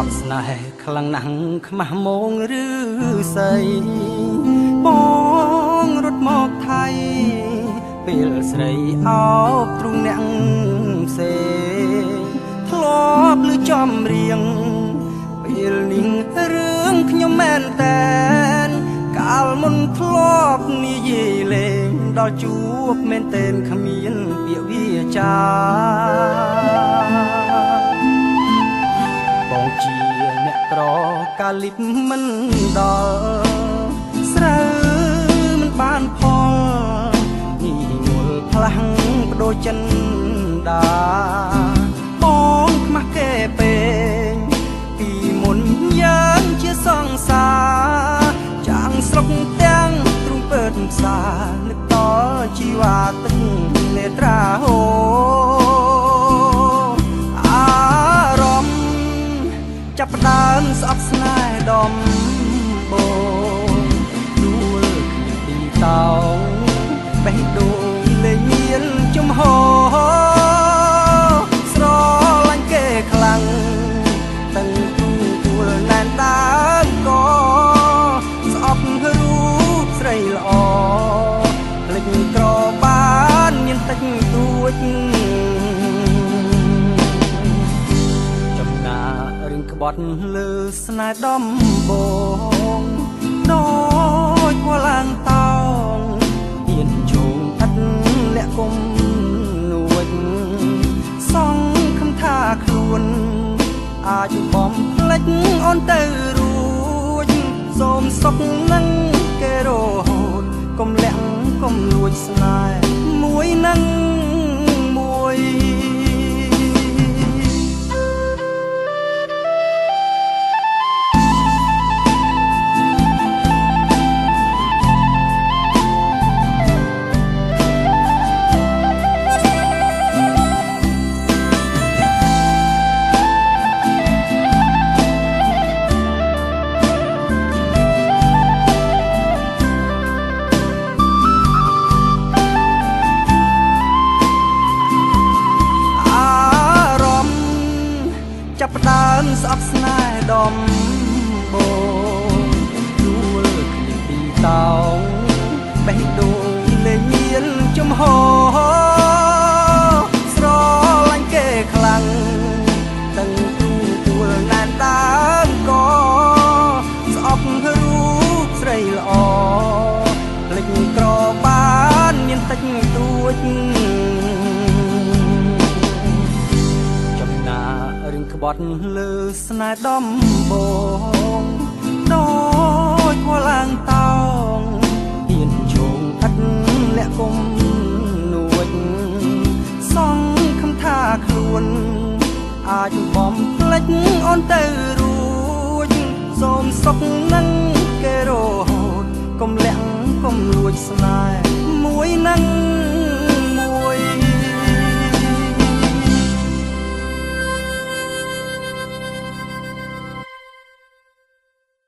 ប់ស្នេហ៍ខ្លាំងណាស់ខ្មាស់មងឬសីបងរត់មកថៃពេលស្រីអោបទ្រូងអ្នកផ្សេងធ្លាប់ឮចំរៀងពេលនេះរឿងខ្ញុំមែនតែនកាលមុនធ្លាប់និយាយលេងដល់ជួបមែនតែនគ្មានពាក្យវាចាបងជាអ្នកក្រកាលិបមិនដល់ស្រូវមិនបានផលនេះងុលផ្លាស់បដូរចិនដាបងខ្មាស់គេពេកពីមុនយើងជាសង្សារចាំងស្រុកទាំងទ្រូងពើតផ្សារនឹកដល់ជីវ៉ាទឹកនេត្រាហូអារម្មណ៍ចាប់ផ្ដើមស្អប់ស្នេហ៍ដំបូងដួលគ្នាពីតោងបេះដូងលែងមានចំហស្រឡាញ់គេខ្លាំងទាំងទូទួលណែនដើមកស្អប់រូបស្រីល្អភ្លេចក្របានមានតិចតួចចំណារឿងក្បត់លើស្នេហ៍ដំបងដូចគួឡើងតោងហ៊ានជងឥតលាក់គុំនួចសងខំថាខ្លួនអាចបំភ្លេចអូនទៅរួចសូមសុខនឹងគេរហូតកុំលាក់កុំលួចស្នេហ៍មួយនឹងមួយចាប់ផ្ដើមស្អប់ស្នេហ៍ដំបូងដួលគ្នាពីតោងបេះដូងលែងមានចំហស្រឡាញ់គេខ្លាំងទាំងទូទួលណែនដើមកស្អប់រូបស្រីល្អភ្លេចក្របានមានតិចតួចរឿងក្បត់លើស្នេហ៍ដំបងដូចគួឡើងតោងហ៊ានជងឥតលាក់គុំនួចសងខំថាខ្លួនអាចបំភ្លេចអូនទៅរួចសូមសុខនឹងគេរហូតកុំលាក់កុំលួចស្នេ